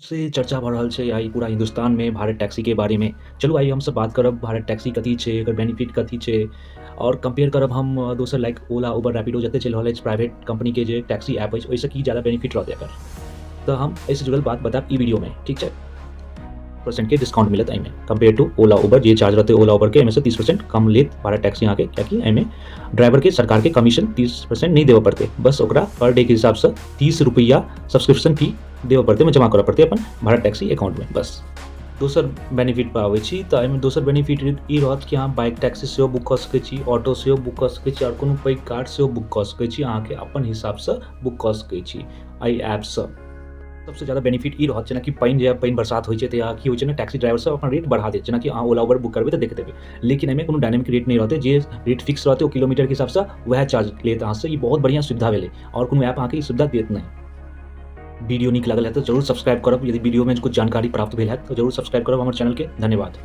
से चर्चा भऽ रहल छै आइ पूरा हिन्दुस्तानमे भारत टैक्सीके बारेमे। चलू आइ हमसब बात करब भारत टैक्सी कथी छै, एकर बेनिफिट कथी छै आओर कम्पेयर करब हम दोसर लाइक ओला, उबर, रैपिडो जते चलि रहल अछि प्राइवेट कंपनीके जे टैक्सी ऐप अछि ओहिसँ की ज्यादा बेनिफिट रहतै एकर, तऽ हम एहिसँ जुड़ल बात बतायब ई वीडियोमे। ठीक छै, परसेंटके डिस्काउंट मिलत एहिमे कम्पेयर टू ओला उबर। जे चार्ज रहतै ओला उबरके एहिमे 30% कम लेत भारत टैक्सी अहाँके, कियाकि एहिमे ड्राइवरके सरकारके कमीशन 30% नहि देबऽ पड़तै, बस ओकरा पर डे के हिसाबसँ 30 रुपैआ सब्सक्रिप्शन फी देबऽ पड़तै, जमा करऽ पड़तै अपन भारत टैक्सी अकाउंटमे। बस दोसर बेनिफिट पर आबै छी तऽ एहिमे दोसर बेनिफिट ई रहत कि अहाँ बाइक टैक्सी सेहो बुक कऽ सकै छी, ऑटो सेहो बुक कऽ सकै छी आओर कोनो पैघ कार सेहो बुक कऽ सकै छी। अहाँके अपन हिसाबसँ बुक कऽ सकै छी एहि ऐपसँ। सबसँ ज्यादा बेनिफिट ई रहत जेनाकि पानि जे पानि बरसात होइ छै तऽ की होइ छै ने, टैक्सी ड्राइवर सब अपन रेट बढ़ा देत। जेनाकि अहाँ ओला उबर बुक करबै तऽ देख देबै, लेकिन एहिमे कोनो डायनेमिक रेट नहि रहतै, जे रेट फिक्स रहतै ओ किलोमीटरके हिसाबसँ वएह चार्ज लेत अहाँसँ। ई बहुत बढ़िआँ सुविधा भेलै आओर कोनो ऐप अहाँके ई सुविधा देत नहि। वीडियो नीक लागल है तऽ जरूर सब्सक्राइब करब। यदि वीडियोमे कुछ जानकारी प्राप्त भेल है तऽ जरूर सब्सक्राइब करब हमर चैनलके। धन्यवाद।